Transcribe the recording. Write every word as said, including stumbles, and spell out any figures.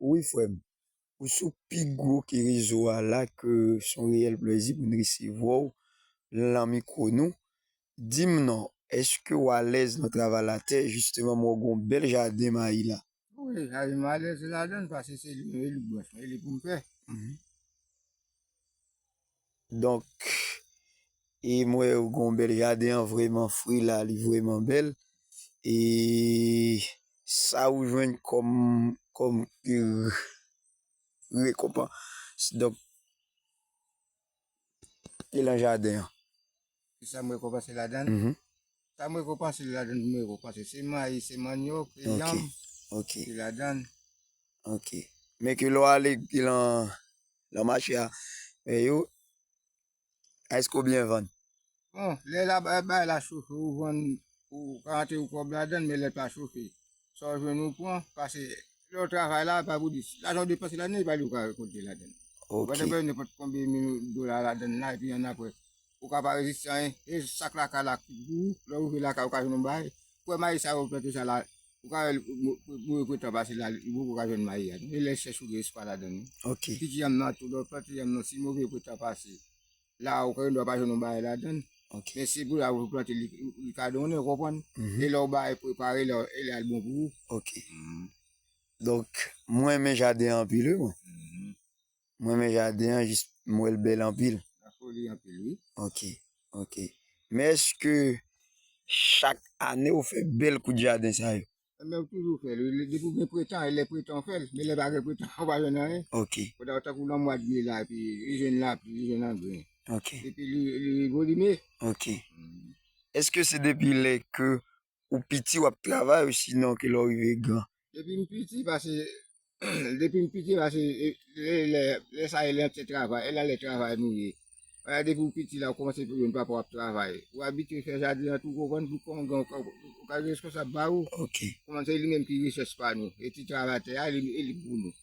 Wi, frè m. Ou sou pi gwo ke rezo a la, ke se yon reyèl plezi pou n resevwa w lan mikwo nou. Di m non, èske w alèz nan travay latè? Jisteman, m wè w gen yon bèl jaden mayi la. Wi, jaden m alèz ladan l, paske se li menm, e li branch mwen, e li pou m fè. Mhm. Donk, e m wè w gen yon bèl jaden an, vrèman fri la, li vrèman bèl. E sa ou jwenn kòm, kòm rekonpans? Donk, e lan jaden an. Ki sa m rekonpanse ladan l? Mhm. Sa m rekonpanse ladan l, m rekonpanse. Se mayi, se manyòk, se Ok, janm, ok, se ladan l. Ok. Men ke lè w ale lan, lan mache a, men yo, èske w byen vann? Bon, lè la, bay, bay la chofe, ou vann, ou ka rantre ou kòb ladan l, men lè l pa chofe. Sa w jwenn ou pran, paske lè w travay la, pa pou di, lajan w depanse ladan l, e pa li ou ka rekolte ladan l. Ou pa Ok. depanse nenpòt konbyen mil dola ladan l la, epi annapre, ou ka pa reziste anyen. E sak lakay la ki pou ou, lè w rive lakay, ou ka jwenn yon bagay. Kwè mayi sa yo plante sa la, ou ka wè l, mo-, mo-, move tan pase la, li poko ka jwenn mayi a. E lè chèch ou gen espwa ladan l, wi. Ok. Ti ti janm nan tou, lè w plante janm nan, si move tan pase, la, ou ka gen dwa pa jwenn yon bagay ladan l. Ok. Men se pou la ou plante li, li ka donnen, ou konprann? Mhm. E lè w bay prepare, lè, e lè al bon pou ou. Ok. Mhm. Donk, mwen renmen jaden an anpil, wi, mwen. Mhm. Mwen renmen jaden an, jis m wè l bèl anpil. Lafoli anpil, wi. Ok, ok. Men èske chak ane ou fè bèl kout jaden sa yo? Men ou toujou fè l, wi. Depi w gen pretan, e lè pretan w fè l. Men lè pa gen pretan, ou pa jwenn anyen. Ok. Pandan tankou nan mwa de me la, epi li jwenn lapli, li jwenn angren. Ok. Epi li, li volime. Ok. Mm. Èske se depi lè ke ou piti w ap travay, osinon ke lè w rive gran? Depi m piti, paske depi m piti, paske, e, lè, lè, lè sa e lè te travay, e la lè travay nou ye. Wala, depi w piti la, ou kòmanse pou jwenn papa w ap travay. Ou abitye fè jaden an tou, ou konprann, pou kòman ou ka, ou ka gen responsab pa ou. Ok. Kòman se li menm ki richès pa nou. E ti travay tè a, li, e li pou nou.